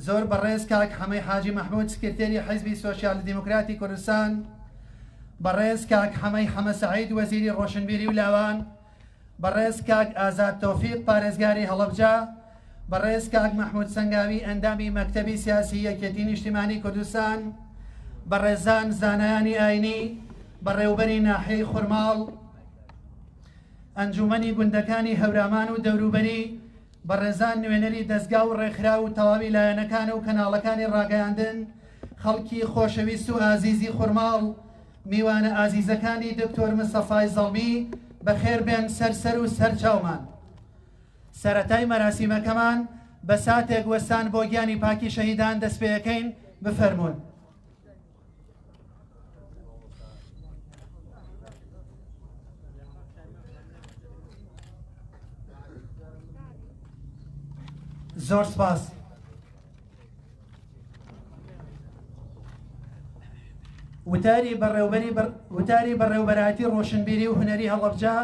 زۆر بەڕێز کاک حەمەی حاجی مەحمود سکرتێری حیزبی سۆسیال دیموکراتی کوردستان، بەڕێز کاک حەمەی حەمە سەعید وەزیری ڕۆشنبیری و لاوان، بەڕێز کاک ئازاد تۆفیق پارێزگاری هەڵەبجە، بەڕێز کاک مەحمود سەنگاوی ئەندامی مەکتەبی سیاسی یەکێتی نیشتیمانی کوردستان، بەڕێزان زانایانی ئاینی، بەڕێوبەری ناحیەی خورماڵ، ئەنجومەنی گوندەکانی هەورامان و دەوروبەری، بەڕێزان نوێنەری دەزگا و ڕێکخراو و تەواوی لایەنەکان و کەناڵەکانی ڕاگەیاندن، خەڵکی خۆشەویست و ئازیزی خورماڵ، میوانە ئازیزەکانی دکتۆر مستەفای زەڵمی بەخێر بێن سەر سەر و سەر چاومان. سەرەتای مەراسیمەکەمان بە ساتێک وەستان بۆ گیانی پاکی شەهیدان دەستپێەکەین بفەرموون. زۆر سپاس. وتاری بەڕێوبەری وتاری بەڕێوبەرایەتی ڕۆشنبیری و هونەری هەڵەبجە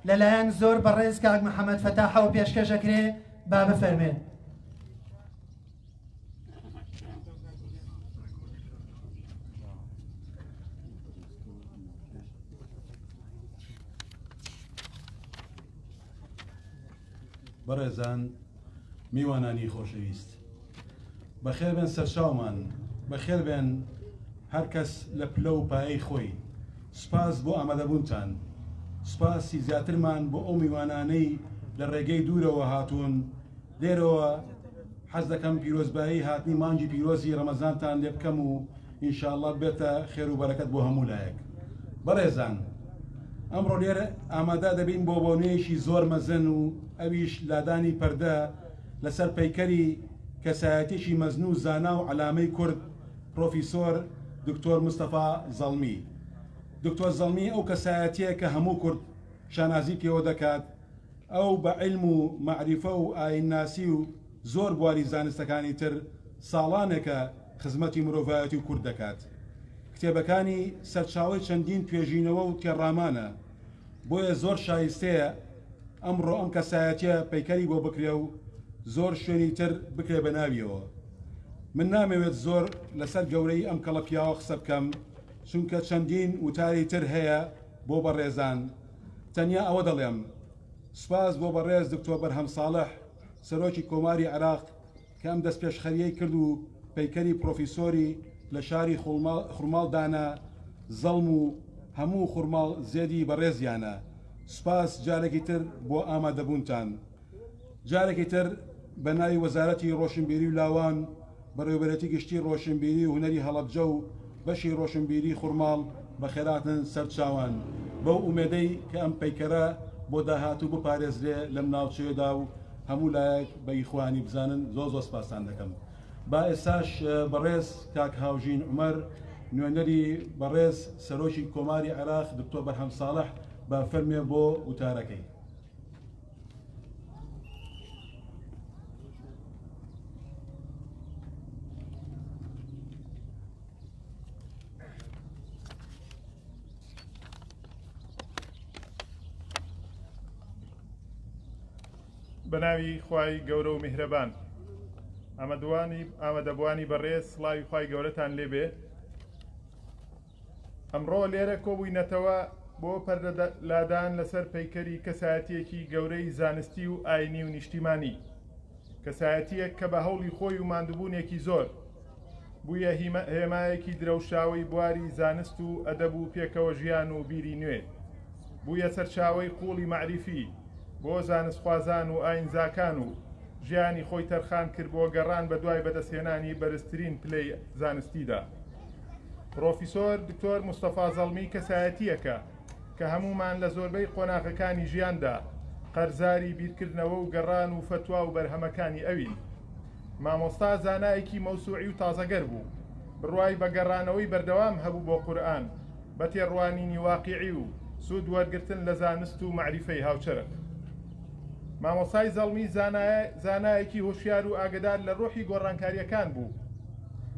لەلایەن زۆر بەڕێز کاک محەممەد فەتاحەوە پێشکەش ئەکرێ با بفەرمێ. بەڕێزان میوانانی خۆشەویست بەخێر بێن سەرچاومان بەخێر بێن هەر کەس لە پلە و پایەی خۆی سوپاس بۆ ئامادەبوونتان سوپاسی زیاترمان بۆ ئەو میوانانەی لە ڕێگەی دوورەوە هاتوون لێرەوە حەز دەکەم پیرۆزبایی هاتنی مانگی پیرۆزی ڕەمەزانتان لێ بکەم و ئینشاءاللە بێتە خێر و بەرەکەت بۆ هەموو لایەک. بەڕێزان ئەمڕۆ لێرە ئامادە دەبین بۆ بۆنەیەکی زۆر مەزن و ئەویش لادانی پەردە لەسەر پەیکەری کەسایەتێکی مەزن و زانا و عەلامەی کورد پرۆفیسۆر دکتۆر مستەفا زەڵمی. دکتۆر زەڵمی ئەو کەسایەتیە کە هەموو کورد شانازی پێوە دەکات، ئەو بە عیلم و مەعریفە و ئایینناسی و زۆر بواری زانستەکانی تر ساڵانێکە خزمەتی مرۆڤایەتی و کورد دەکات. کتێبەکانی سەرچاوەی چەندین توێژینەوە و تێڕامانە، بۆیە زۆر شایستەیە ئەمڕۆ ئەم کەسایەتیە پەیکەری بۆ بکرێ و زۆر شوێنی تر بکرێ بە ناویەوە. من نامەوێت زۆر لەسەر گەورەیی ئەم کەڵە پیاوە قسە بکەم، چونکە چەندین وتاری تر هەیە بۆ بەڕێزان، تەنیا ئەوە دەڵێم سوپاس بۆ بەڕێز دکتۆر بەرهەم ساڵح سەرۆکی کۆماری عێراق کە ئەم دەستپێشخەرییەی کرد و پەیکەری پرۆفیسۆری لە شاری خورماڵ دانا، زەڵم و هەموو خورماڵ زێدی بەڕێزیانە. سوپاس جارێکی تر بۆ ئامادەبوونتان. جارێکی تر بە ناوی وەزارەتی ڕۆشنبیری و لاوان، بەڕێوەبەرێتی گشتی ڕۆشنبیری و هونەری هەڵەبجە و بەشی ڕۆشنبیری خورماڵ بەخێرهاتن سەرچاوان، بەو ئومێدەی کە ئەم پەیکەرە بۆ داهاتوو بپارێزرێ لەم ناوچەیەدا و هەموو لایەک بە ئی خۆیانی بزانن زۆر زۆر سپاستان دەکەم. با ئێستاش بەڕێز کاک هاوژین عومەر نوێنەری بەڕێز سەرۆکی کۆماری عێراق دکتۆر بەرهەم ساڵح بە فەرمێ بۆ وتارەکەی. بەناوی خوای گەورە و میهرەبان ئامادوانی ئامادەبووانی بەڕێز سڵاوی خوای گەورەتان لێبێ ئەمڕۆ لێرە کۆبووینەتەوە بۆ پەردەلادان لەسەر پەیکەری کەسایەتییەکی گەورەی زانستی و ئاینی و نیشتیمانی، کەسایەتییەک کە بە هەوڵی خۆی و ماندووبوونێکی زۆر، بوویە هێمایەکی درەوشاوەی بواری زانست و ئەدەب و پێکەوە ژیان و بیری نوێ، بوویە سەرچاوەی قووڵی مەعریفی بۆ زانستخوازان و ئاینزاکان و ژیانی خۆی تەرخان کرد بۆ گەڕان بەدوای بەدەستهێنانی بەرزترین پلەی زانستیدا. پڕۆفیسۆر دکتۆر مستەفا زەڵمی کەسایەتییەکە کە هەموومان لە زۆربەی قۆناغەکانی ژیاندا قەرزاری بیرکردنەوە و گەڕان و فەتوا و بەرهەمەکانی ئەوین. مامۆستا زانایەکی مەوسوعی و تازەگەر بوو، بڕوای بە گەڕانەوەی بەردەوام هەبوو بۆ قورئان بە تێڕوانینی واقیعی و سوود وەرگرتن لە زانست و مەعریفەی هاوچەرخ. مامۆستای زەڵمی زانایەکی هۆشیار و ئاگەدار لە ڕۆحی گۆڕانکارییەکان بوو.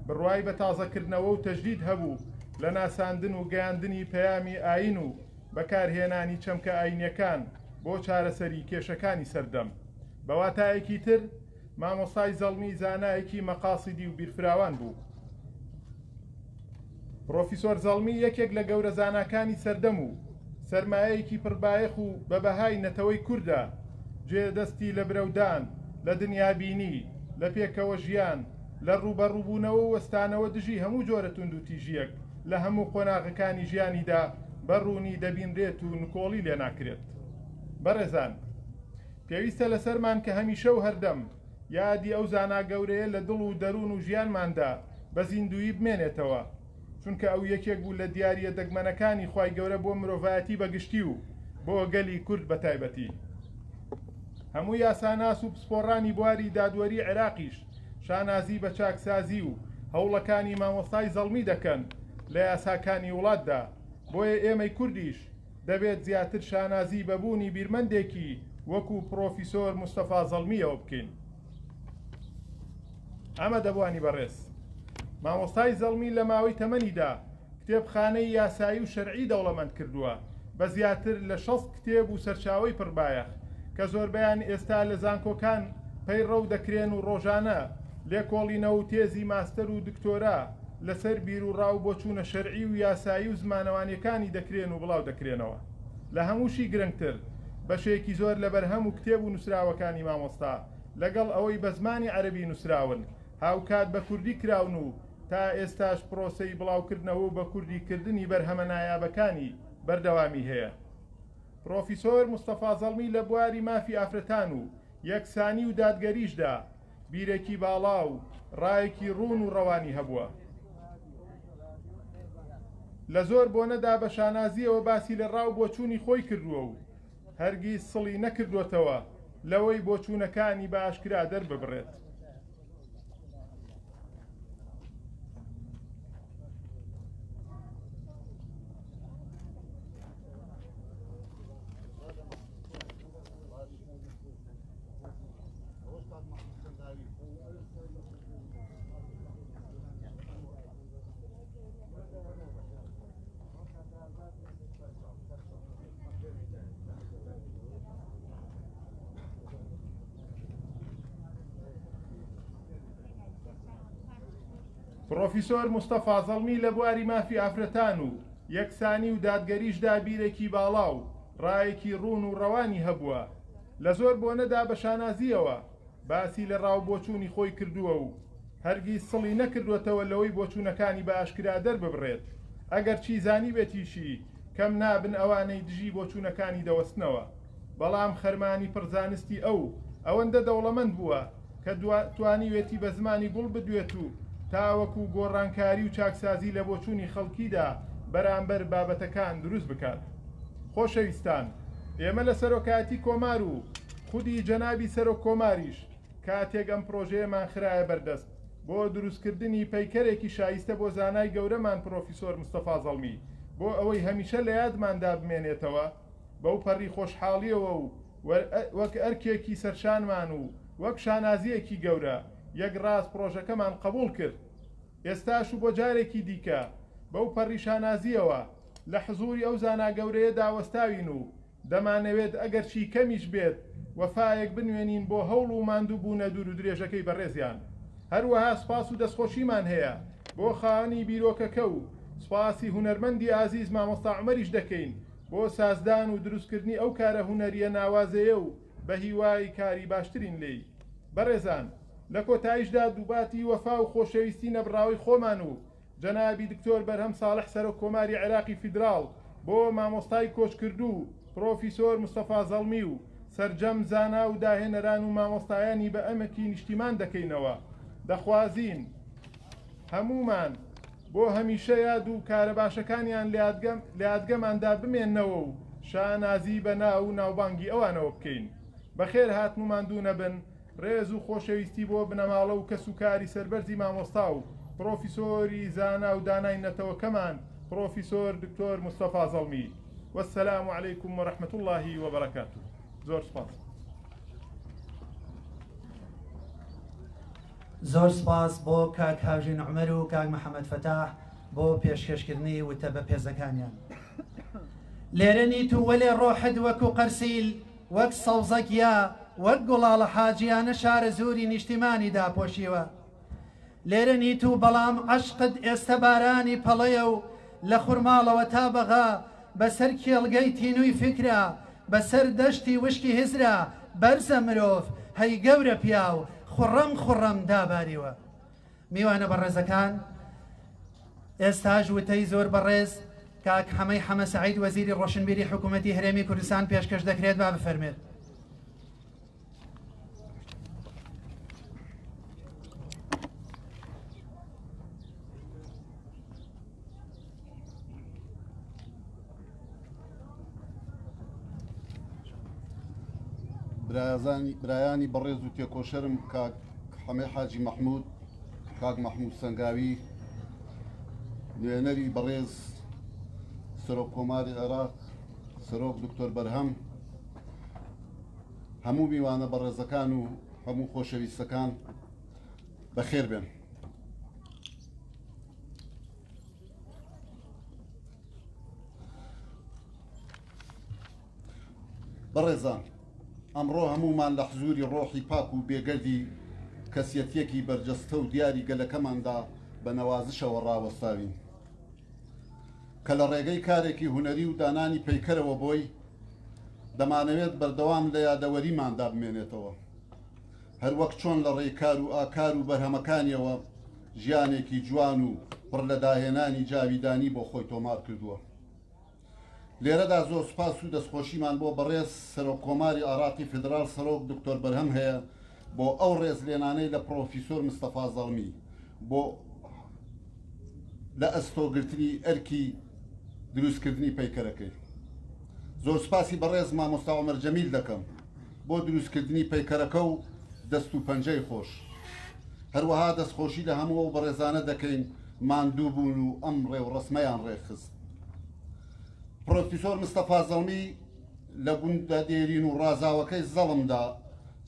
بڕوای بە تازەکردنەوە و تەجدید هەبوو لە ناساندن و گەیاندنی پەیامی ئایین و بەکارهێنانی چەمکە ئایینیەکان بۆ چارەسەری کێشەکانی سەردەم. بە واتایەکی تر. مامۆستای زەڵمی زانایەکی مەقاسیدی و بیرفراوان بوو. پڕۆفیسۆر زەڵمی یەکێک لە گەورە زاناکانی سەردەم و سەرمایەیەکی پڕبایەخ و بە بەهای نەتەوەی کوردە، جێ دەستی لە برەودان، لە دنیابینی، لە پێکەوە ژیان، لە ڕووبەڕووبوونەوە و وەستانەوە دژی هەموو جۆرە توندوتیژییەک لە هەموو قۆناغەکانی ژیانیدا بە ڕوونی دەبینرێت و نکۆڵی لێناکرێت. بەڕێزان! پێویستە لەسەرمان کە هەمیشە و هەردەم یادی ئەو زانا گەورەیە لە دڵ و دەروون و ژیانماندا بە زیندوویی بمێنێتەوە، چونکە ئەو یەکێک بوو لە دیارییە دەگمەنەکانی خوای گەورە بۆ مرۆڤایەتی بە گشتی و بۆ گەلی کورد بە تایبەتی. هەموو یاساناس و پسپۆڕانی بواری دادوەری عێراقیش شانازی بە چاکسازی و هەوڵەکانی مامۆستای زەڵمی دەکەن لە یاساکانی وڵاتدا، بۆیە ئێمەی کوردیش دەبێت زیاتر شانازی بە بوونی بیرمەندێکی وەکو پڕۆفیسۆر مستەفا زەڵمییەوە بکەین. ئامادەبووانی بەڕێز، مامۆستای زەڵمی لە ماوەی تەمەنیدا کتێبخانەی یاسایی و شەرعی دەوڵەمەند کردووە بە زیاتر لە 60 کتێب و سەرچاوەی پڕبایەخ کە زۆربەیان ئێستا لە زانکۆکان پەیڕەو دەکرێن و ڕۆژانە لێکۆڵینەوە و تێزی ماستەر و دکتۆرا لەسەر بیروڕا و بۆچوونە شەرعی و یاسایی و زمانەوانیەکانی دەکرێن و بڵاو دەکرێنەوە. لە هەمووشی گرنگتر، بەشێکی زۆر لە بەرهەم و کتێب و نووسراوەکانی مامۆستا، لەگەڵ ئەوەی بە زمانی عەرەبی نووسراون، هاوکات بە کوردی کراون و تا ئێستاش پرۆسەی بڵاوکردنەوە و بە کوردی کردنی بەرهەمە نایابەکانی بەردەوامی هەیە. پرۆفیسۆر مستەفا زەڵمی لە بواری مافی ئافرەتان و یەکسانی و دادگەریشدا بیرێکی باڵا و ڕایەکی ڕوون و ڕەوانی هەبووە. لە زۆر بۆنەدا بە شانازییەوە باسی لە ڕا و بۆچوونی خۆی کردووە و هەرگیز سڵی نەکردووەتەوە لەوەی بۆچوونەکانی بە ئاشکرا دەرببڕێت. پڕۆفیسۆر مستەفا زەڵمی لە بواری مافی ئافرەتان و یەکسانی و دادگەریشدا بیرێکی باڵا و ڕایەکی ڕوون و ڕەوانی هەبووە، لە زۆر بۆنەدا بە شانازییەوە باسی لە ڕا و بۆچوونی خۆی کردووە و هەرگیز سڵی نەکردووەتەوە لەوەی بۆچوونەکانی بە ئاشکرا دەرببڕێت، ئەگەرچی زانیبێتیشی کەم نابن ئەوانەی دژی بۆچوونەکانی دەوەستنەوە، بەڵام خەرمانی پڕ زانستی ئەو ئەوەندە دەوڵەمەند بووە کە توانیوێتی بە زمانی گوڵ بدوێت و تاوەکو گۆڕانکاری و چاکسازی لە بۆچوونی خەڵکیدا بەرامبەر بابەتەکان دروست بکات. خۆشەویستان، ئێمە لە سەرۆکایەتی کۆمار و خودی جەنابی سەرۆک کۆماریش کاتێک ئەم پرۆژەیەمان خرایە بەردەست بۆ دروستکردنی پەیکەرێکی شایستە بۆ زانای گەورەمان پرۆفیسۆر مستەفا زەڵمی بۆ ئەوەی هەمیشە لە یادماندا بمێنێتەوە بەوپەڕی خۆشحاڵیەوە و وەک ئەرکێکی سەرشانمان و وەک شانازییەکی گەورە یەکڕاست پڕۆژەکەمان قبوڵ کرد. ئێستاش و بۆ جارێکی دیکە بەوپەڕی شانازییەوە لە حزووری ئەو زانا گەورەیەدا وەستاوین و دەمانەوێت ئەگەرچی کەمیش بێت وەفایەک بنوێنین بۆ هەوڵ و ماندووبوونە دوورودرێژەکەی بەڕێزیان. هەروەها سوپاس و دەستخۆشیمان هەیە بۆ خاوەنی بیرۆکەکە و سوپاسی هونەرمەندی ئازیز مامۆستا عومەریش دەکەین بۆ سازدان و دروستکردنی ئەو کارە هونەرییە ناوازەیە و بەهیوای کاری باشترین لێی. بەڕێزان لە کۆتاییشدا دووباتی وەفا و خۆشەویستی نەبڕاوەی خۆمان و جەنابی دکتۆر بەرهەم ساڵح سەرۆک کۆماری عێراقی فیدراڵ بۆ مامۆستای کۆچکردوو پرۆفیسۆر مستەفا زەڵمی و سەرجەم زانا و داهێنەران و مامۆستایانی بە ئەمەکی نیشتیمان دەکەینەوە. دەخوازین هەموومان بۆ هەمیشە یاد و کارە باشەکانیان لە یادگەماندا بمێننەوە و شانازی بە ناو و ناوبانگی ئەوانەوە بکەین. بەخێر هاتن و ماندوو نەبن. ڕێز و خۆشەویستی بۆ بنەماڵە و کەس و کاری سەربەرزی مامۆستا و پڕۆفیسۆری زانا و دانای نەتەوەکەمان پڕۆفیسۆر دکتۆر مستەفا زەڵمی. والسلام علیکم و رحمە اللە و بەرەکاته. زۆر سوپاس. زۆر سوپاس بۆ کاک هاوژین عومەر و کاک محەمەد فەتاح بۆ پێشکەشکردنی وتە بەپێزەکانیان. لێرە نیت و وەلێ ڕۆحت وەکو قەرسیل وەک سەوزە گیا. وەک گوڵاڵە حاجیانە شارەزووری نیشتیمانی داپۆشیوە. لێرە نیت و بەڵام عەشقت ئێستە بارانی پەڵەیە و لە خورماڵەوە تا بەغا بەسەر کێڵگەی تینووی فیکرا، بەسەر دەشتی وشکی هزرا بەرزە مرۆڤ، هەی گەورە پیاو، خوڕەم خوڕەم داباریوە. میوانە بەڕێزەکان، ئێستاش وتەی زۆر بەڕێز کاک حەمەی حەمە سەعید وەزیری ڕۆشنبیری حکوومەتی هەرێمی کوردستان پێشکەش دەکرێت با بفەرمێت. برایانی بەڕێز و تێکۆشەرم کاک حەمەی حاجی مەحمود، کاک مەحمود سەنگاوی، نوێنەری بەڕێز سەرۆک کۆماری عێراق، سەرۆک دکتۆر بەرهەم، هەموو میوانە بەڕێزەکان و هەموو خۆشەویستەکان بەخێر بێن. بەڕێزان ئەمڕۆ هەموومان لە حزوری ڕۆحی پاک و بێگەردی کەسیەتیەکی بەرجەستە و دیاری گەلەکەماندا بە نەوازشەوە ڕاوەستاوین کە لە ڕێگەی کارێکی هونەری و دانانی پەیکەرەوە بۆی دەمانەوێت بەردەوام لە یادەوەریماندا بمێنێتەوە هەروەک چۆن لە ڕێی کار و ئاکار و بەرهەمەکانیەوە ژیانێکی جوان و پڕ لە داهێنانی جاویدانی بۆ خۆی تۆمار کردووە. لێرەدا زۆر سوپاس و دەستخۆشیمان بۆ بەڕێز سەرۆک کۆماری عێراقی فیدراڵ سەرۆک دکتۆر بەرهەم هەیە بۆ ئەو ڕێزلێنانەی لە پڕۆفیسۆر مستەفا زەڵمی بۆ لە ئەستۆگرتنی ئەرکی دروستکردنی پەیکەرەکەی. زۆر سوپاسی بەڕێز مامۆستا عومەر جەمیل دەکەم بۆ دروستکردنی پەیکەرەکە و دەست و پەنجەی خۆش. هەروەها دەستخۆشی لە هەموو ئەو بەڕێزانە دەکەین ماندوو بوون و ئەم ڕێوڕەسمەیان ڕێکخست. پڕۆفیسۆر مستەفا زەڵمی لە گوندە دێرین و ڕازاوەکەی زەڵمدا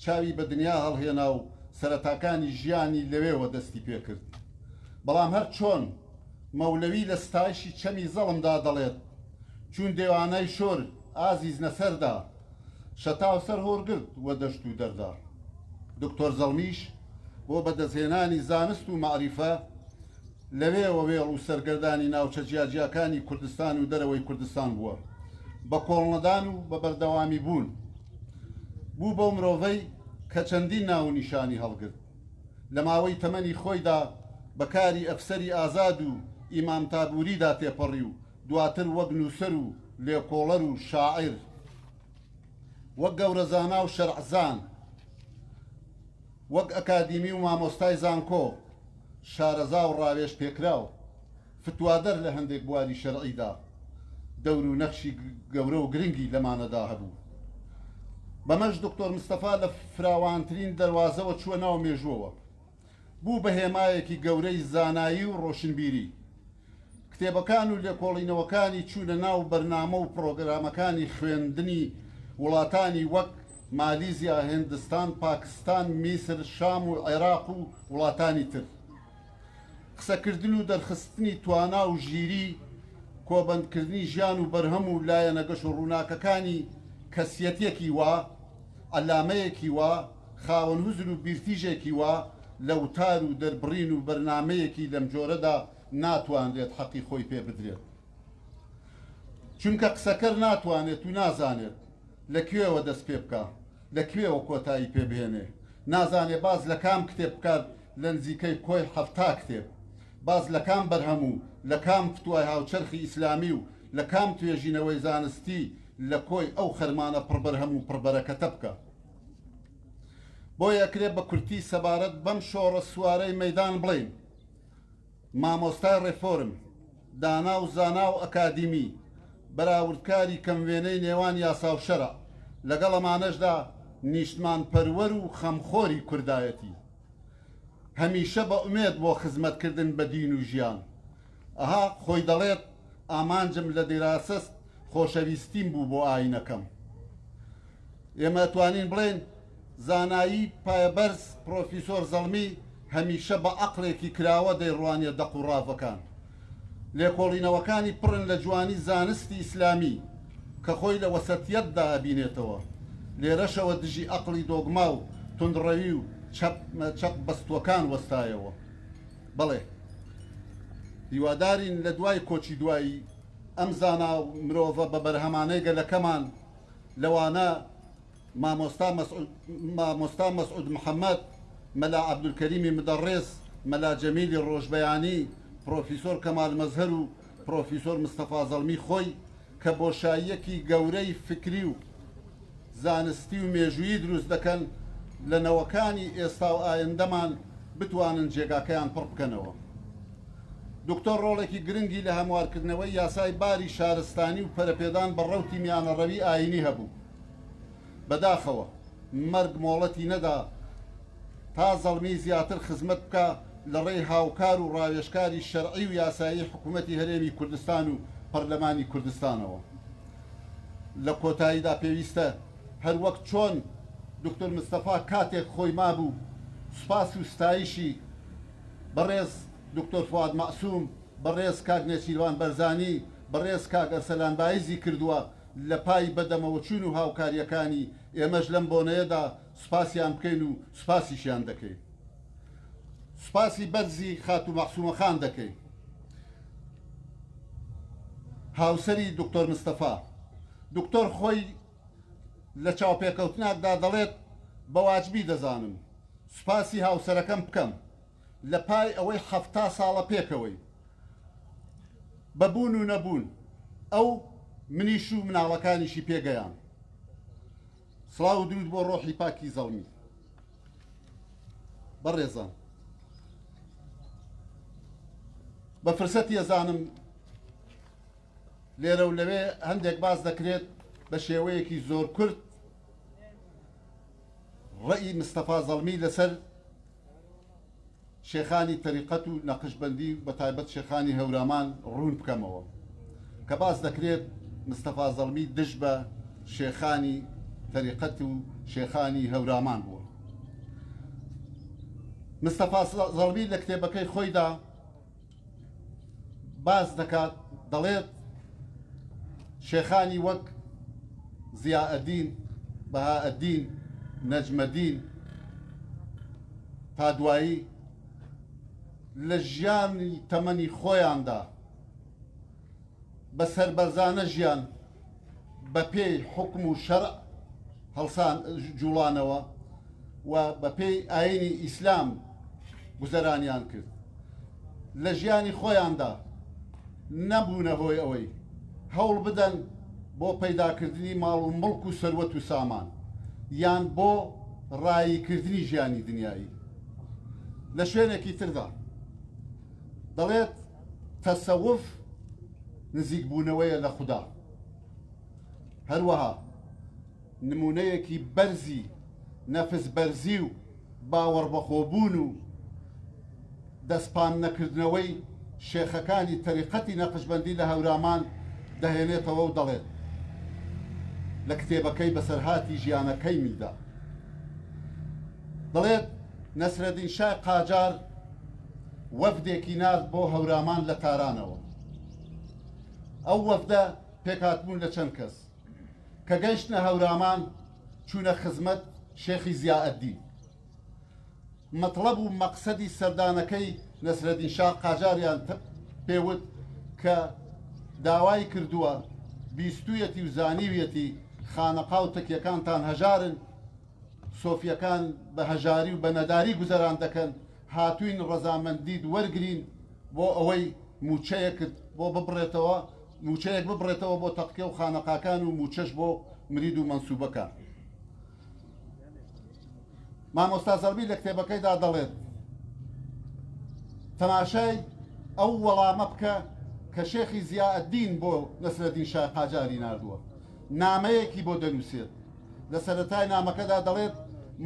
چاوی بە دنیا هەڵهێنا و سەرەتاکانی ژیانی لەوێوە دەستی پێکرد. بەڵام هەر چۆن مەولەوی لە ستایشی چەمی زەڵمدا دەڵێت، چوون دێوانەی شۆر ئازیز نەسەردا، شەتاو سەر هۆرگرت وە دەشت و دەردا. دکتۆر زەڵمیش بۆ بەدەستهێنانی زانست و مەعریفە لەوێوە وێڵ و سەرگەردانی ناوچە جیاجیاکانی کوردستان و دەرەوەی کوردستان بووە. بە کۆڵنەدان و بە بەردەوامی بوون بوو بەو مرۆڤەی کە چەندین ناو و نیشانی هەڵگرت. لە ماوەی تەمەنی خۆیدا بە کاری ئەفسەری ئازاد و ئیمام تابووریدا تێپەڕی و دواتر وەک نووسەر و لێکۆڵەر و شاعیر، وەک گەورەزانا و شەرعزان، وەک ئەکادیمی و مامۆستای زانکۆ، شارەزا و ڕاوێژ پێکراو، فتوادەر لە هەندێک بواری شەرعیدا، دەور و نەخشی گەورە و گرنگی لەمانەدا هەبوو. بەمەش دکتۆر مستەفا لە فراوانترین دەروازەوە چووە ناو مێژووەوە. بوو بە هێمایەکی گەورەی زانایی و ڕۆشنبیری. کتێبەکان و لێکۆڵینەوەکانی چوونە ناو بەرنامە و پڕۆگرامەکانی خوێندنی وڵاتانی وەک مالیزیا، هێندستان، پاکستان، میسر، شام و عێراق و وڵاتانی تر. قسەکردن و دەرخستنی توانا و ژیری، کۆبەندکردنی ژیان و بەرهەم و لایەنە گەش و ڕووناکەکانی کەسیەتێکی وا، عەلامەیەکی وا، خاوەن هزر و بیرتیژێکی وا، لە وتار و دەربڕین و بەرنامەیەکی لەمجۆرەدا ناتوانرێت حەقی خۆی پێ بدرێت. چونکە قسەکەر ناتوانێت و نازانێت لە کوێوە دەست پێ بکا، لە کوێوە کۆتایی پێ بهێنێ. نازانێ باس لە کام کتێب بکات لە نزیکەی کۆی 70 کتێب. باس لە کام بەرهەم و لە کام فتوای هاوچەرخی ئیسلامی و لە کام توێژینەوەی زانستی لە کۆی ئەو خەرمانە پڕبەرهەم و پڕبەرەکەتە بکا. بۆیە ئەکرێ بە کورتی سەبارەت بەم شۆڕە سوارەی مەیدان بڵێین، مامۆستای ڕێفۆرم، دانا و زانا و ئەکادیمی، بەراوردکاری کەم وێنەی نێوان یاسا و شەرع، لەگەڵ ئەمانەشدا نیشتمانپەروەر و خەمخۆری کوردایەتی. هەمیشە بە ئومێد بۆ خزمەتکردن بە دین و ژیان. ئەها خۆی دەڵێت ئامانجم لە دیراسەست خۆشەویستیم بوو بۆ ئاینەکەم. ئێمە ئەتوانین بڵێین زانایی پایەبەرز پرۆفیسۆر زەڵمی هەمیشە بە عەقڵێکی کراوە دەیڕوانیە دەق و ڕاڤەکان. لێکۆڵینەوەکانی پڕن لە جوانی زانستی ئیسلامی کە خۆی لە وەسەتیەتدا ئەبینێتەوە. لێرەشەوە دژی ئەقڵی دۆگما و توندڕەوی و چەپ چەق بەستووەکان وەستایەوە. بەڵێ هیوادارین لە دوای کۆچی دوایی ئەم زانا و مرۆڤە بە بەرهەمانەی گەلەکەمان لەوانە مامۆستا مامۆستا مەسعود محەمەد، مەلا عەبدولکەریمی مدەڕێس، مەلا جەمیلی ڕۆژبەیانی، پڕۆفیسۆر کەمال مەزهەر و پڕۆفیسۆر مستەفا زەڵمی خۆی کە بۆشاییەکی گەورەی فکری و زانستی و مێژوویی دروست دەکەن لە نەوەکانی ئێستا و ئایندەمان بتوانن جێگاکەیان پڕ بکەنەوە. دکتۆر ڕۆڵێکی گرنگی لە هەموارکردنەوەی یاسای باری شارستانی و پەرەپێدان بە ڕەوتی میانەڕەوی ئایینی هەبوو. بەداخەوە مەرگ مۆڵەتی نەدا تا زەڵمی زیاتر خزمەت بکا لە ڕێی هاوکار و ڕاوێژکاری شەرعی و یاسایی حکوومەتی هەرێمی کوردستان و پەرلەمانی کوردستانەوە. لە کۆتاییدا پێویستە هەر وەک چۆن دکتۆر مستەفا کاتێک خۆی مابوو سوپاس و ستایشی بەڕێز دکتۆر فواد مەعسوم، بەڕێز کاک نێچیرڤان بەرزانی، بەڕێز کاک ئەرسەلان بایزی کردووە لە پای بەدەمەوەچوون و هاوکارییەکانی، ئێمەش لەم بۆنەیەدا سوپاسیان بکەین و سوپاسیشیان دەکەین. سوپاسی بەرزی خاتوو مەعسومە خان دەکەین. هاوسەری دکتۆر مستەفا. دکتۆر خۆی لە چاوپێکەوتناکدا دەڵێت بە واجبی دەزانم سوپاسی هاوسەرەکەم بکەم لە پای ئەوەی 70 ساڵە پێکەوەین بە بوون و نەبوون ئەو منیش و مناڵەکانیشی پێگەیان. سڵاو و دروود بۆ ڕۆحی پاکی زەڵمی. بەڕێزان بە فرسەتی ئەزانم لێرە و لەوێ هەندێک باس دەکرێت بە شێوەیەکی زۆر کورت ڕێی مستەفا زەڵمی لەسەر شێخانی تەریقەت و نەقشبەندی و بەتایبەت شێخانی هەورامان ڕوون بکەمەوە. کە باس دەکرێت مستەفا زەڵمی دژ بە شێخانی تەریقەت و شێخانی هەورامان بووە. مستەفا زەڵمی لە کتێبەکەی خۆیدا باس دەکات دەڵێت شێخانی وەک زیائەدین، بەهائەدین، نەجمەدین تا دوایی لە ژیانی تەمەنی خۆیاندا بە سەربەرزانە ژیان بە پێی حوکم و شەرع هەڵسان جوڵانەوە و بە پێی ئاینی ئیسلام گوزەرانیان کرد لە ژیانی خۆیاندا نەبوونە هۆی ئەوەی هەوڵ بدەن بۆ پەیداکردنی ماڵ و مڵک و سەروەت و سامان یان بۆ ڕاییکردنی ژیانی دنیایی لە شوێنێکی تردا دەڵێت تەسەوف نزیکبوونەوەیە لە خودا. هەروەها نموونەیەکی بەرزی نەفس بەرزی و باوەڕبەخۆبوون و دەستپان نەکردنەوەی شێخەکانی تەریقەتی نەقشبەندی لە هەورامان دەهێنێتەوە و دەڵێت لە کتێبەکەی بەسەرهاتی ژیانەکەیمیدا دەڵێت نەسرەدین شای قاجار وەفدێکی نارد بۆ هەورامان لە تارانەوە. ئەو وەفدە پێکهاتبوون لە چەند کەس. کە گەیشتنە هەورامان چوونە خزمەت شێخی زیائەدین. مەتڵەب و مەقسەدی سەردانەکەی نەسرەدین شا قاجاریان پێ وت کە داوای کردووە، بیستوویەتی و زانیویەتی خانەقا و تەکیەکانتان هەژارن، سۆفیەکان بە هەژاری و بە نەداری گوزەران دەکەن، هاتووین ڕەزامەندیت وەرگرین بۆ ئەوەی مووچەیەکت بۆ ببڕێتەوە، مووچەیەک ببڕێتەوە بۆ تەقکێ و خانەقاکان و مووچەش بۆ مرید و مەنسوبەکان. مامۆستا زەڵمی لە کتێبەکەیدا دەڵێت، تەماشای ئەو وەڵامە بکە کە شێخی زیائەدین بۆ نەسرەدین شای قاجاری ناردووە، نامەیەکی بۆ دەنووسێت، لە سەرەتای نامەکەدا دەڵێت،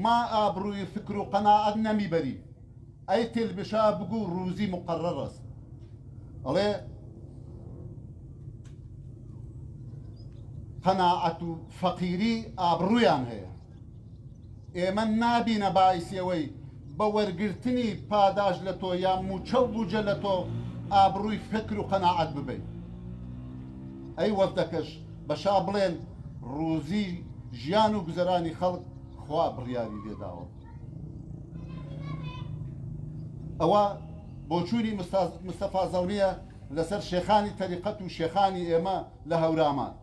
ما آبروی فکر و قناعت نمیبریم، ای تلبشا بگو روزی مقرر است. ئەڵێ قەناعەت و فەقیری ئابڕوویان هەیە، ئێمە نابینە باعیسی ئەوەی بە وەرگرتنی پاداش لە تۆ یا مووچە و بوجە لە تۆ ئابڕووی فکر و قەناعەت ببەین. ئەی وەفدەکەش بە شا بڵێن ڕوزی. ژیان و گوزەرانی خەڵک خوا بڕیاری لێداوە. ئەوە بۆچوونی مستەفا زەڵمییە لەسەر شێخانی تەریقەت و شێخانی ئێمە لە هەورامان.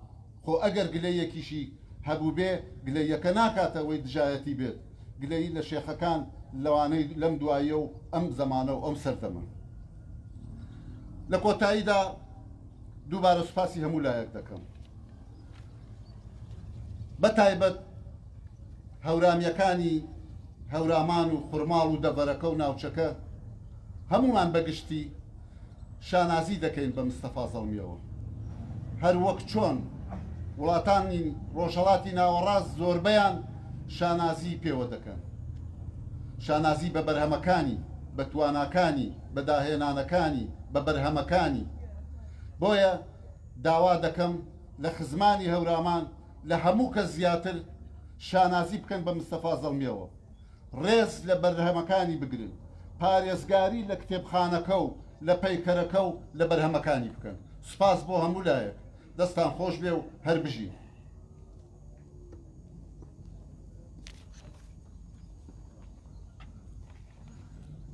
خۆ ئەگەر گلەییەکیشی هەبووبێ، گلەییەکە ناکاتە ئەوەی دژایەتی بێت، گلەیی لە شێخەکان لەوانەی لەم دواییە و ئەم زەمانە و ئەم سەردەمە. لە کۆتاییدا دووبارە سوپاسی هەموو لایەک دەکەم. بە تایبەت هەورامییەکانی هەورامان و خورماڵ و دەڤەرەکە و ناوچەکە، هەموومان بە گشتی شانازی دەکەین بە مستەفا زەڵمییەوە. هەر وەک چۆن وڵاتانی ڕۆژهەڵاتی ناوەڕاست زۆربەیان شانازی پێوە دەکەن. شانازی بە بەرهەمەکانی، بە تواناکانی، بە داهێنانەکانی، بە بەرهەمەکانی. بۆیە داوا دەکەم لە خزمانی هەورامان لە هەموو کەس زیاتر شانازی بکەن بە مستەفا زەڵمییەوە. ڕێز لە بەرهەمەکانی بگرن، پارێزگاری لە کتێبخانەکە و لە پەیکەرەکە و لە بەرهەمەکانی بکەن. سوپاس بۆ هەموو لایەک. دەستان خۆش بێ و هەر بژین.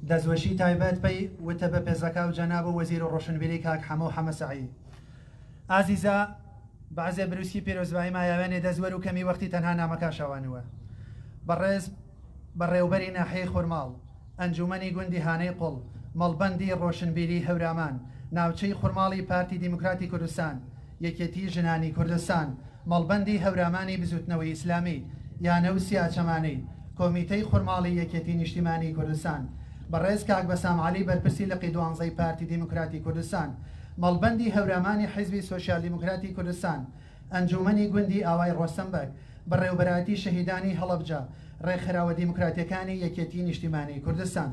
دەستوەشی تایبەت پەی وتە بە پێزەکا و جەناب و وەزیر و ڕۆشنبیری کاک حەمە و حەمە سەعید ئازیزا بەعزێ بروسکی پیرۆزبایی مایاوێنێ دەست وەر و کەمی وەختی تەنها نامەکا شەوانوە بەڕێز بەڕێوبەری ناحیەی خورماڵ ئەنجومەنی گوندی هانەی قوڵ مەڵبەندی ڕۆشنبیری هەورامان ناوچەی خورماڵی پارتی دیموکراتی کوردستان یەکێتی ژنانی کوردستان مەڵبەندی هەورامانی بزوتنەوەی ئیسلامی یانە و سیاچەمانەی کۆمیتەی خورماڵی یەکێتی نیشتیمانی کوردستان بەڕێز کاک بەسام عەلی بەرپرسی لقی دوانزەی پارتی دیموکراتی کوردستان مەڵبەندی هەورامانی حیزبی سۆسیال دیموکراتی کوردستان ئەنجوومەنی گوندی ئاوای ڕۆستەم بەگ بەڕێوەبەرایەتی شەهیدانی هەڵەبجە ڕێکخراوە دیموکراتیەکانی یەکێتی نیشتیمانی کوردستان.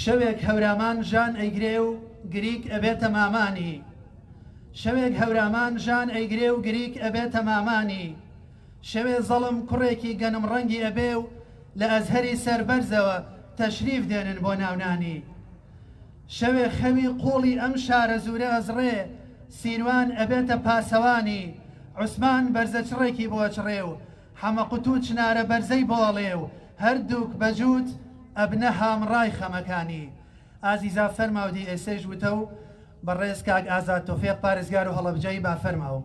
شەوێک هەورامان ژان ئەیگرێ و گریک ئەبێتە مامانی شەوێک هەورامان ژان ئەیگرێ و گریک ئەبێتە مامانی شەوێ زەڵم کوڕێکی گەنم ڕەنگی ئەبێ و لە ئەزهەری سەربەرزەوە تەشریف دێنن بۆ ناونانی شەوێ خەوی قوڵی ئەم شارەزوورە ئەزڕێ سیروان ئەبێتە پاسەوانی عوسمان بەرزەچڕێکی بۆ ئەچڕێ و حەمە قوتوو چنارە بەرزەی بۆ ئەڵێ و هەردووک بە جووت ئەبنە هامڕای خەمەکانی ئازیزا فەرماو دی ئێسەیش وتە و بەڕێز کاک ئازاد تۆفیق پارێزگار و هەڵەبجەی با فەرماو.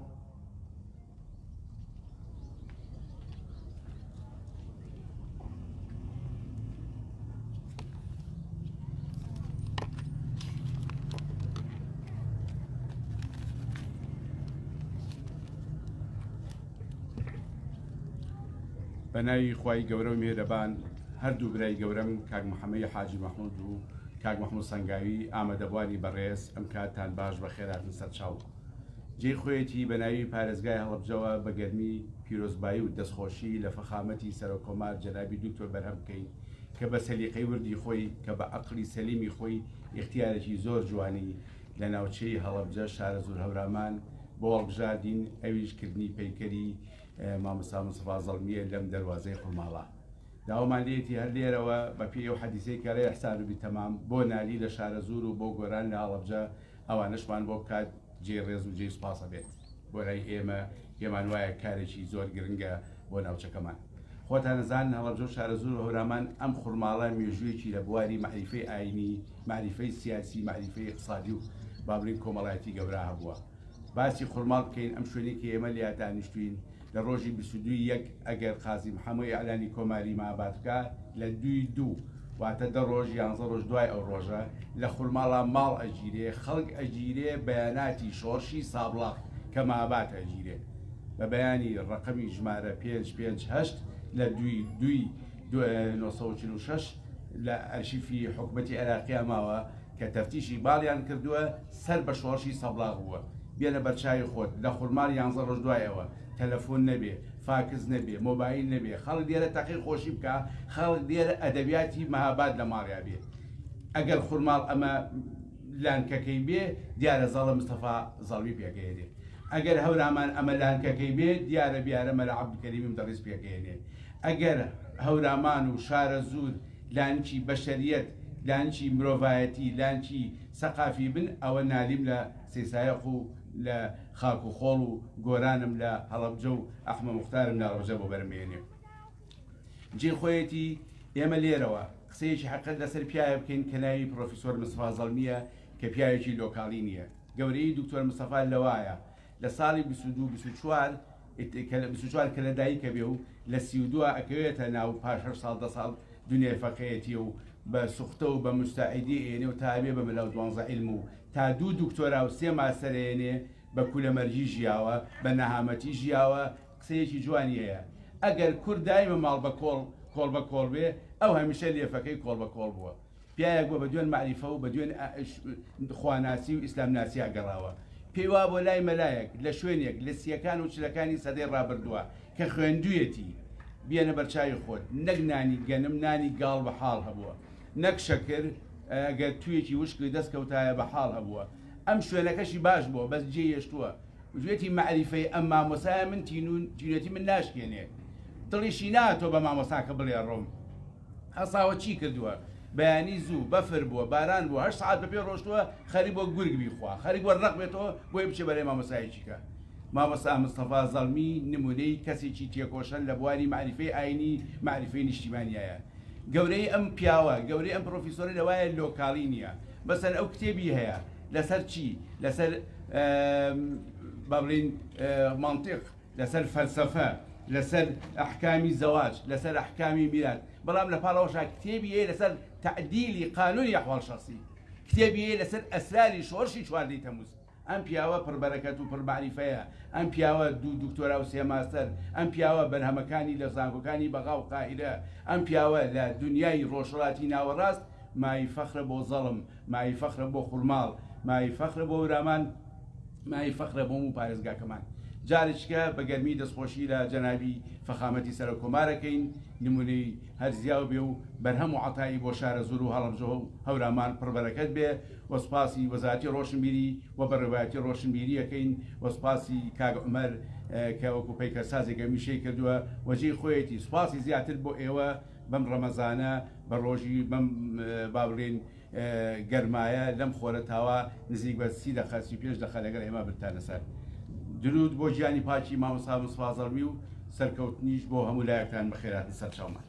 بە ناوی خوای گەورە و میهرەبان هەردوو برای گەورەم کاک محەمەی حاجی مەحمود و کاک مەحمود سەنگاوی ئامادەبوانی بەڕێز ئەم کاتتان باش بەخێرهاتن سەرچاو جێی خۆیەتی بە ناوی پارێزگای هەڵەبجەوە بە گەرمی پیرۆزبایی و دەستخۆشی لە فەخامەتی سەرۆک کۆمار جەنابی دوکتۆر بەرهەم بکەین کە بە سەلیقەی وردی خۆی کە بە ئەقڵی سەلیمی خۆی ئیختیارێکی زۆر جوانی لە ناوچەی هەڵەبجە شارەزوور هەورامان بۆ هەڵبژاردین ئەویش کردنی پەیکەری مامۆستا مستەفا زەڵمییە لەم دەروازەی خورماڵە. داوامان لێیەتی هەر لێرەوە بە پێی ئەو حەدیسەی کە ئیحسان و بیتەمام بۆ نالی لە شارەزوور و بۆ گۆران لە هەڵەبجە ئەوانەشمان بۆ بکات جێی ڕێز و جێی سوپاسە بێت بۆ لای ئێمە پێمان وایە کارێکی زۆر گرنگە بۆ ناوچەکەمان. خۆتان ئەزانن هەڵەبجە و شارەزوور و هەورامان ئەم خورماڵە مێژوویەکی لە بواری مەعریفەی ئایینی، مەعریفەی سیاسی، مەعریفەی ئیقتسادی و با بڵێین کۆمەڵایەتی گەورە هەبووە. باسی خورماڵ بکەین ئەم شوێنەی کە ئێمە لێیا دانیشتووین لە ڕۆژی 22 یەک ئەگەر قازی محەممە ئیعلانی کۆماری مەهاباد بکا لە دووی دوو واتە دە ڕۆژ یانزە ڕۆژ دوای ئەو ڕۆژە لە خورماڵا ماڵ ئەگیرێ خەڵک ئەگیرێ بەیاناتی شۆڕشی سابڵاغ کە مەهاباد ئەگیرێ بە بەیانی ڕەقەمی ژمارە پێنج پێنج هەشت لە دووی دووی 946 لە ئەرشیفی حکومەتی عێراقیا ماوە کە تەفتیشی باڵیان کردووە سەر بە شۆڕشی سەبڵاغ بووە بێنە بەرچاوی خۆت لە خورماڵ یانزە ڕۆژ دوای ئەوە تەلەفۆن نەبێ فاکس نەبێ مۆبایل نەبێ خەڵک لێرە تەقەی خۆشی بکا خەڵک لێرە ئەدەبیاتی مەهاباد لە ماڵیا بێ ئەگەر خورماڵ ئەمە لانکەکەی بێ دیارە زەڵە مستەفا زەڵمی پێکەیەنێ ئەگەر هەورامان ئەمە لانکەکەی بێ دیارە بیارە مەلا عەبدولکەریمی مدەڕیس پێکەیەنێ ئەگەر هەورامان و شارەزوور لانکی بەشەریەت لانکی مرۆڤایەتی لانکی سەقافی بن ئەوە نالیم لە سەیسایەق و. لە خاک و خۆڵ و گۆرانم لە هەڵەبجە و ئەحمە موختارم لە هەڵەبجە بۆ بەرم بێنێ. جێی خۆیەتی ئێمە لێرەوە قسەیەکی حەقیقەت لەسەر پیاوێ بکەین کە ناوی پرۆفیسۆر مستەفا زەڵمییە کە پیاوێکی لۆکاڵی نییە. گەورەیی دکتۆر مستەفا لەوایە لە ساڵی 22 24 کە لە 24 کە لە دایکە بێ و لە 32 ئەکەوێتە ناو پاش هەشت ساڵ دە ساڵ دنیای فەقێیەتی و بە سوختە و بە موستەعیدی ئێنێ و تا ئەبێ بە مەلا و دوانزە عیلم و تا دوو دکتۆرا و سێ ماستەر ئێنێ بە کولەمەرگی ژیاوە بە نەهامەتی ژیاوە قسەیەکی جوانی هەیە ئەگەر کورد دایمە ماڵ بە کۆڵ کۆڵ بە کۆڵ بێ ئەو هەمیشە لێفەکەی کۆڵ بە کۆڵ بووە پیاوێک بووە بە دوێن مەعریفە و بە دوێن خواناسی و ئیسلامناسیا گەڕاوە پێی وابووە لای مەلایەک لە شوێنێک لە سیەکان و چلەکانی سەدەی ڕابردووە کە خوێندوویەتی بیەنە بەرچاوی خۆت نەک نانی گەنم نانی گاڵ بە حاڵ هەبووە نەک شەکر ئەگەر توویەکی وشک دەست کەوتایە بە حاڵ هەبووە ئەم شوێنەکەشی باش بووە بەس جێی هێشتووە وتویەتی مەعریفەی ئەم مامۆستایە من تینوێتی من ناشکێنێ دڵیشی ناتۆ بە مامۆستاکە بڵێ ڕۆم هەساوە چی کردووە بەیانی زوو بەفر بووە باران بووە هەشت سەعات بەپێ ڕۆشتووە خەریک بووە گورگ بیخوا خەریک بووە ڕەق بێتەوە بۆیە بچێ بەرەی مامۆستایەکی کە مامۆستا مستەفا زەڵمی نمونەی کەسێکی تێکۆشەر لە بواری مەعریفەی ئاینی مەعریفەی نیشتیمانیایە گەورەی ئەم پیاوە گەورەی ئەم پرۆفیسۆرە لەوایە لۆکاڵی نییە مەسەن ئەو کتێبی هەیە لەسەر چی؟ لەسەر با بڵێین مەنتیق، لەسەر فەلسەفە، لەسەر ئەحکامی زەواج، لەسەر ئەحکامی میرات، بەڵام لە پاڵەوەشا کتێبی هەیە لەسەر تەعدیلی قانونی ئەحواڵ شەخسی، کتێبی هەیە لەسەر ئەسراری شۆڕشی چواردەی تەموز. ئەم پیاوە پڕ بەرەکەت و پڕ مەعریفەیە، ئەم پیاوە دوو دکتۆرا و سێ ماستەر، ئەم پیاوە بەرهەمەکانی لە زانکۆکانی بەغا و قاهیرە، ئەم پیاوە لە دونیای ڕۆژهەڵاتی ناوەڕاست مایەی فەخرە بۆ زەڵم، مایەی فەخرە بۆ خورماڵ، مایەی فەخرە بۆ ورامان، مایەی فەخرە بۆ هەموو پارێزگاکەمان. جارێکیکە بە گەرمی دەستخۆشی لە جەنابی فەخامەتی سەرۆک کۆمار ئەکەین، نموونەی هەر زیاو بێ و بەرهەم و عەتایی بۆ شارەزوور و هەڵەبجە و هەورامان پڕ بەرەکەت بێ و سوپاسی وەزارەتی ڕۆشنبیری و بەڕێوەبەرایەتی ڕۆشنبیری ئەکەین و سوپاسی کاک عومەر کە وەکوو پەیکەرسازێک هەمیشەی کردووە و جێی خۆیەتی سوپاسی زیاتر بۆ ئێوە بەم ڕەمەزانە بە ڕۆژی بەم با بڵێین گەرمایە لەم خۆرە تاوە نزیک بە سی دەقە 35 دەقە لەگەڵ ئێمە بتانە سەر درود بۆ گیانی پاکی مامۆستا مستەفا زەڵمی و سەرکەوتنیش بۆ هەموو لایەکتان بەخێراتن سەرچاومان.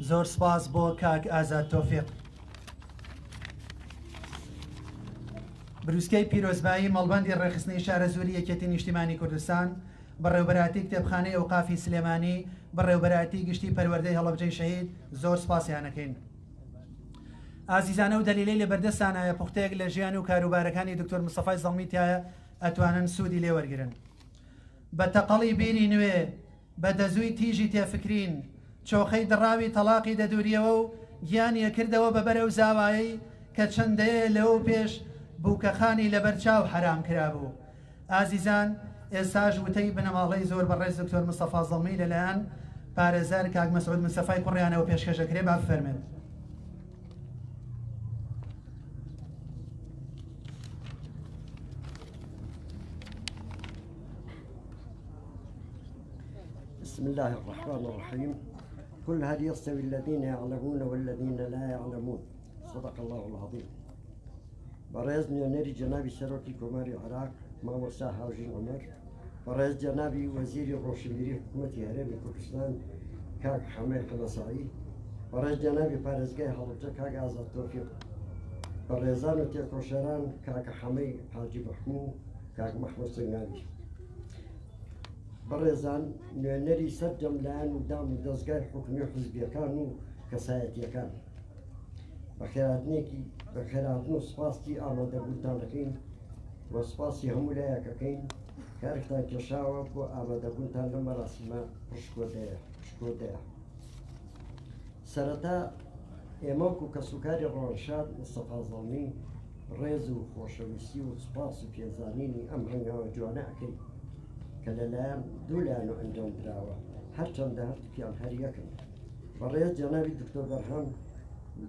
زۆر سپاس بۆ کاک ئازاد تۆفیق. بروسکەی پیرۆزبایی مەڵبەندی ڕێکخستنی شارەزووری یەکێتی نیشتیمانی کوردستان، بەڕێوبەرایەتی کتێبخانەی ئەوقافی سلێمانی، بەڕێوبەرایەتی گشتی پەروەردەی هەڵەبجەی شەهید زۆر سپاسیان ئەکەین. ئازیزان ئەو دەلیلەی لە بەردەستانایە پوختەیەک لە ژیان و کاروبارەکانی دکتۆر مستەفای زەڵمی تیایە ئەتوانن سوودی لێ وەرگرن. بە تەقەڵی بیری نوێ، بە دەزووی تیژی تێفکرین، چۆخەی دڕاوی تەڵاقی دەدووریەوە و گیانی ئەکردەوە بە بەر ئەو زاوایەی کە چەند دەیەیە لەوەو پێش بووکەخانی لەبەر چاو حەرام کرابوو. ئازیزان ئێستاش وتەی بنەماڵەی زۆر بەڕێز دکتۆر مستەفا زەڵمی لەلایەن پارێزەر کاک مەسعود مستەفای کوڕیانەوە پێشکەش ئەکرێ با بفەرمێت. بسم الله الرحمن الرحيم قل هل يستوي الذين يعلمون والذين لا يعلمون صدق الله العظيم بەڕێز نوێنەری جەنابی سەرۆکی کۆماری عێراق مامۆستا هاوژین عومەر، بەڕێز جەنابی وەزیری ڕۆشنبیری حکوومەتی هەرێمی کوردستان کاک حەمەی حەمەسەعید، بەڕێز جەنابی پارێزگای هەڵەبجە کاک ئازاد تۆفیق، بەڕێزان و تێکۆشەران کاکە حەمەی حاجی مەحموو، کاک مەحموود سنگاوی. بەڕێزان نوێنەری سەرجەم لایەن و دام و دەزگای حکومی و حزبیەکان و کەسایەتیەکان. بەخێرهاتنێکی بەخێرهاتن و سوپاسی ئامادەبوونتان دەکەین و سوپاسی هەموو لایەک ئەکەین کە ئەرکتان کێشاوە بۆ ئامادەبوونتان لەم مەراسیمە پڕشکۆدەیە شکۆدەیە. سەرەتا ئێمە وەکو کەسوکاری ڕەوانشاد مستەفا زەڵمی ڕێز و خۆشەویستی و سوپاس و پێزانینی ئەم هەنگاوە جوانە ئەکەین کە لەلایەن دوو لایەن و ئەنجام دراوە هەرچەندە هەردووکیان هەر یەکن. بەڕێز جەنابی دکتۆر بەرهەم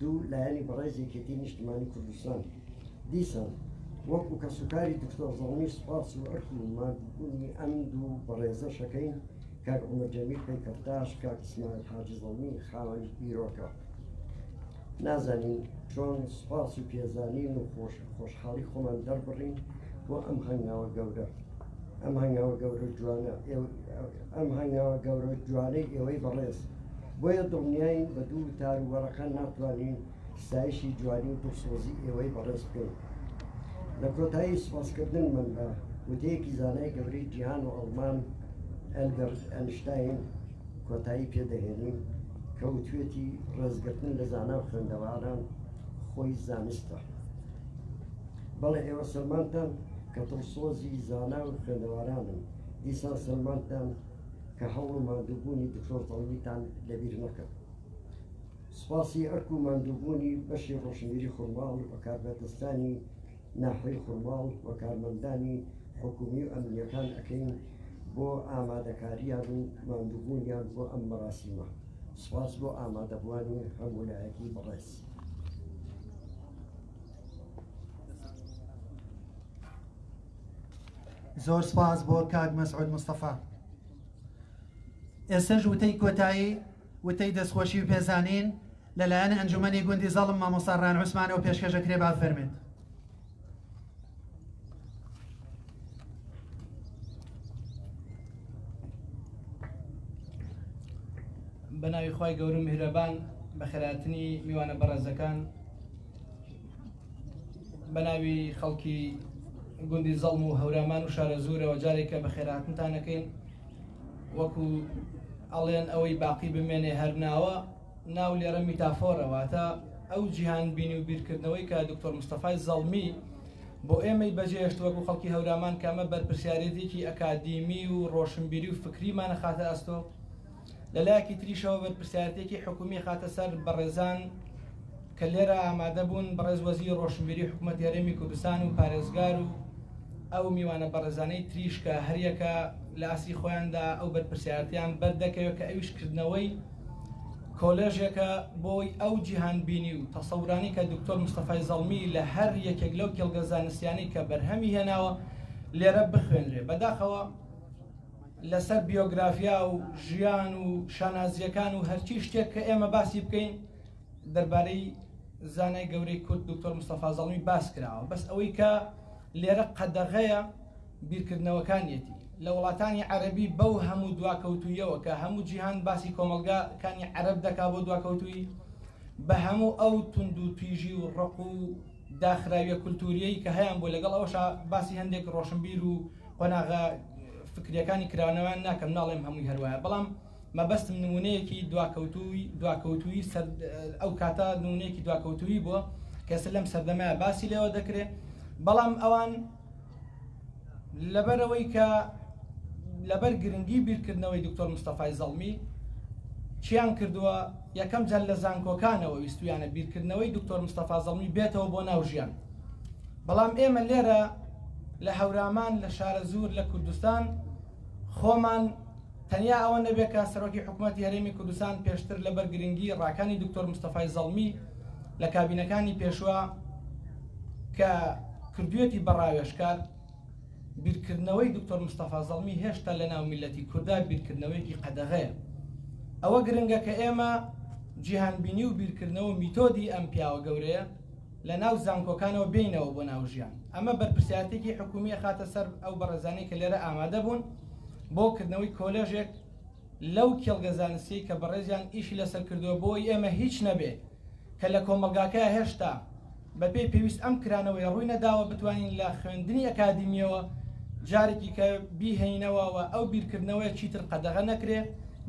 دوو لایەنی بەڕێز یەکێتی نیشتمانی کوردستان دیسان وەکو کەسوکاری دکتۆر زەڵمی سوپاس و ئەرک و ماندووبوونی ئەم دوو بەڕێزەش ئەکەین کاک عومەر جەمیل پەیکەرتاش کاک ئیسماعیل حاجی زەڵمی خاوەن بیرۆکە. نازانین چۆن سوپاس و پێزانین و خۆش خۆشحاڵی خۆمان دەربڕین بۆ ئەم هەنگاوە گەورە ئەم هەنگاوە گەورە جوانە ئەم هەنگاوە گەورە جوانەی ئێوەی بەڕێز بۆیە دڵنیاین بە دوو وتار و وەرەقە ناتوانین ستایشی جوانی و دڵسۆزی ئێوەی بەڕێز بکەین. لە کۆتایی سوپاسکردنمان بە وتەیەکی زانای گەورەی جیهان و ئەڵمان ئەلبەرت ئەنشتاین کۆتایی پێدەهێنین کە وتوێتی ڕێزگرتن لە زانا و خوێندەواران خۆی زانستە. بەڵێ ئێوە سەلماندتان کە دڵسۆزی زانا و خوێندەوارانن، دیسان سەلماندتان کە هەوڵ و ماندووبوونی دکتۆر زەڵمیتان لەبیر نەکرد. سوپاسی ئەرک و ماندووبوونی بەشی ڕۆشنبیری خورماڵ و کاربەدەستانی ناحیەی خورماڵ و کارمەندانی حکومی و ئەمنییەکان ئەکەین بۆ ئامادەکارییان و ماندووبوونیان بۆ ئەم مەراسیمە. سوپاس بۆ ئامادەبووانی هەموو لایەکی بەڕێز. زۆر سپاس بۆ کاک مەسعود مستەفا. ئێستەش وتەی کۆتایی وتەی دەستخۆشی و پێزانین لەلایەن ئەنجومەنی گوندی زەڵم مامۆستا ڕان عوسمانەوە پێشکەش ئەکرێ با فەرمێت. بە ناوی خوای گەورە و میهرەبان بەخێرهاتنی میوانە بەڕێزەکان بە ناوی خەڵکی گوندی زەڵم و هەورامان و شارەزوورەوە جارێکە بەخێرهاتنتانەکەین وەکو ئەڵێن ئەوەی باقی بمێنێ هەر ناوە، ناو لێرە میتافۆرە، واتە ئەو جیهان بینی و بیرکردنەوەی کە دکتۆر مستەفای زەڵمی بۆ ئێمەی بەجێهێشت وەکو خەڵکی هەورامان کە ئەمە بەرپرسیارێتێکی ئەکادیمی و ڕۆشنبیری و فکریمانە خاتە ئەستۆ لە لایەکی تریشەوە بەرپرسیارەتێکی حکومی خاتە سەر بەڕێزان کە لێرە ئامادە بوون بەڕێز وەزیری ڕۆشنبیری حکوومەتی هەرێمی کوردستان و پارێزگار و ئەو میوانە بەڕێزانەی تریش کە هەریەکە لە ئاستی خۆیاندا ئەو بەرپرسیارەتیان بەردەکەوێت کە ئەویش کردنەوەی کۆلێژێکە بۆی ئەو جیهانبینی و تەسەورانی کە دکتۆر مستەفای زەڵمی لە هەر یەکێک لەو کێڵگە زانستیانەی کە بەرهەمی هێناوە لێرە بخوێنرێ بەداخەوە لەسەر بیۆگرافیا و ژیان و شانازیەکان و هەرچی شتێک کە ئێمە باسی بکەین دەربارەی زانای گەورەی کورد دکتۆر مستەفا زەڵمی باس کراوە بەس ئەوەی کە لێرە قەدەغەیە بیرکردنەوەکانیەتی لە وڵاتانی عەرەبی بەو هەموو دواکەوتوویەوە کە هەموو جیهان باسی کۆمەڵگاکانی عەرەب دەکا بۆ دواکەوتوویی بە هەموو ئەو توند و تویژی و ڕق و داخراویە کولتوریەی کە هەیان بوو لەگەڵ ئەوەشا باسی هەندێک ڕۆشنبیر و قۆناغە فکریەکانی کراونەوەیان ناکەم ناڵێم هەمووی هەروایە بەڵام مەبەستم نمونەیەکی دواکەوتووی دواکەوتووی سەر ئەو کاتە نمونەیەکی دواکەوتووی بووە کە ئێستا لەم سەردەمەیە باسی لێوە دەکرێ بەڵام ئەوان لەبەرەوەی کە لەبەر گرنگی بیرکردنەوەی دکتۆر مستەفای زەڵمی چیان کردووە یەکەم جار لە زانکۆکانەوە ویستویانە بیرکردنەوەی دکتۆر مستەفا زەڵمی بێتەوە بۆ ناو ژیان بەڵام ئێمە لێرە لە هەورامان لە شارەزوور لە کوردستان خۆمان تەنیا ئەوە نەبێت کە سەرۆکی حکوومەتی هەرێمی کوردستان پێشتر لەبەر گرنگی ڕاکانی دکتۆر مستەفای زەڵمی لە کابینەکانی پێشوە کە کردوێتی بە ڕاوێژکار بیرکردنەوەی دکتۆر مستەفا زەڵمی هێشتا لە ناو میلەتی کوردا بیرکردنەوەیەکی قەدەغەیە ئەوە گرنگە کە ئێمە جیهانبینی و بیرکردنەوە میتۆدی ئەم پیاوە گەورەیە لە ناو زانکۆکانەوە بێینەوە بۆ ناو ژیان ئەمە بەرپرسیارەتێکی حکومی ئەخاتە سەر ئەو بەڕێزانەی کە لێرە ئامادە بوون بۆ کردنەوەی کۆلێژێک لەو کێڵگە زانستیەی کە بەڕێزیان ئیشی لەسەر کردووە بۆی ئێمە هیچ نەبێ کە لە کۆمەڵگاکە هێشتا بەپێی پێویست ئەم کرانەوەی ڕووی نەداوە بتوانین لە خوێندنی ئەکادیمیەوە جارێکی کە بیهێنینەوە و ئەو بیرکردنەوەیە چیتر قەدەغە نەکرێ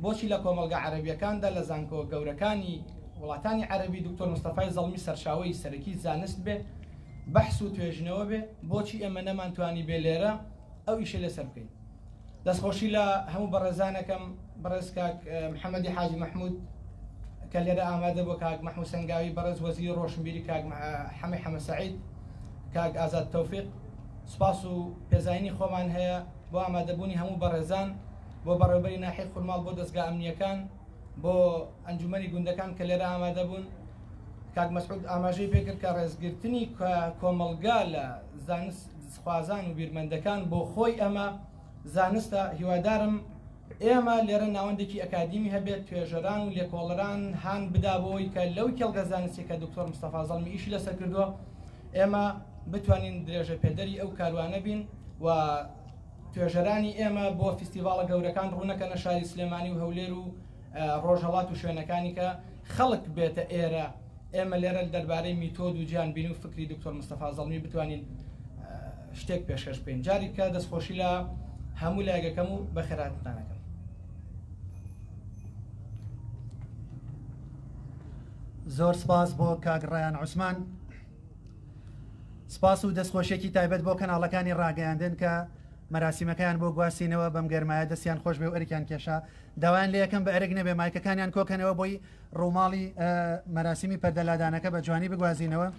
بۆچی لە کۆمەڵگە عەرەبیەکاندا لە زانکۆ گەورەکانی وڵاتانی عەرەبی دکتۆر مستەفای زەڵمی سەرچاوەی سەرەکی زانست بێ بەحس و توێژینەوە بێ بۆچی ئێمە نەمانتوانی بێ لێرە ئەو ئیشەی لەسەر بکەین دەستخۆشی لە هەموو بەڕێزانەکەم بەڕێز کاک محەممەدی حاجی مەحمود کە لێرە ئامادە بۆ کاک مەحمود سەنگاوی بەڕێز وەزیری ڕۆشنبیری کاک حەمەی حەمە سەعید کاک ئازاد تەوفیق سوپاس و پێزانینی خۆمان هەیە بۆ ئامادەبوونی هەموو بەڕێزان بۆ بەڕێوبەری ناحیەی خورماڵ بۆ دەزگا ئەمنییەکان بۆ ئەنجومەنی گوندەکان کە لێرە ئامادە بوون کاک مەسعود ئاماژەی پێکرد کە ڕێزگرتنی کۆمەڵگا لە زانست خوازان و بیرمەندەکان بۆ خۆی ئەمە زانستە هیوادارم. ئێمە لێرە ناوەندێکی ئەکادیمی هەبێت توێژەران و لێکۆڵەران هان بدا بۆی کە لەو کێڵگە زانستی کە دکتۆر مستەفا زەڵمی ئیشی لەسەر کردووە ئێمە بتوانین درێژە پێدەری ئەو کاروانە بین و توێژەرانی ئێمە بۆ فیستیڤاڵە گەورەکان ڕوونەکەنە شاری سلێمانی و هەولێر و ڕۆژهەڵات و شوێنەکانی کە خەڵک بێتە ئێرە ئێمە لێرە دەربارەی میتۆد و جیهانبینی و فکری دکتۆر مستەفا زەڵمی بتوانین شتێک پێشکەش بکەین جاری کە دەستخۆشی لە هەموو لایەکەکەم و بەخێرهاتنتانەکەم. زۆر سپاس بۆ کاک ڕەیان عوسمان. سپاس و دەستخۆشیەکی تایبەت بۆ کەناڵەکانی ڕاگەیاندن کە مەراسیمەکەیان بۆ گواستینەوە بەم گەرمایە دەستیان خۆش بێ و ئەرکیان کێشا داوایان لێ یەکەم بە ئەرک نەبێ مایکەکانیان کۆکەنەوە بۆی ڕووماڵی مەراسیمی پەردەلادانەکە بە جوانی بگوازینەوە.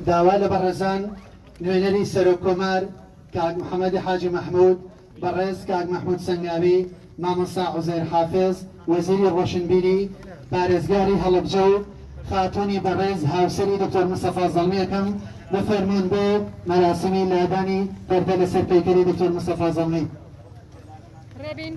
داوا لە بەڕێزان نوێنەری سەرۆک کۆمار کاک محەممەدی حاجی مەحموود بەڕێز کاک مەحمود سەنگاوی، مامۆستا عوزێر حافز، وەزیری ڕۆشنبیری، پارێزگاری هەڵەبجە و خاتوونی بەڕێز هاوسەری دکتۆر مستەفا زەڵمی ئەکەم بفەرموون بۆ مەراسیمی لادانی پەردە لەسەر پەیکەری دکتۆر مستەفا زەڵمی. ڕێبین.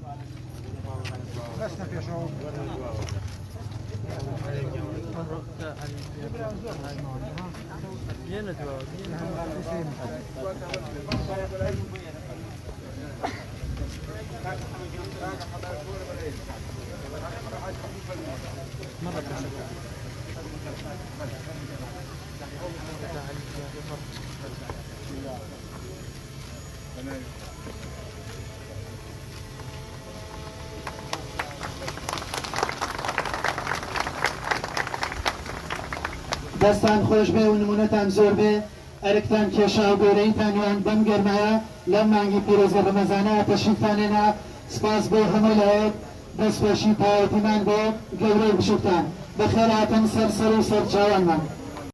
دەستان خۆش بێ و نمونەتان زۆر بێ. ئەرکتان کێشا و گەورەییتان نواند بەم گەرمایە لەم مانگی پیرۆزی ڕەمەزانە تەشریفتان هێنا سپاس بۆ هەموو لایەک دەست خۆشی تایەتیمان بۆ گەورە و بچوکتان بەخێر هاتن سەر سەر و سەر چاوانمان.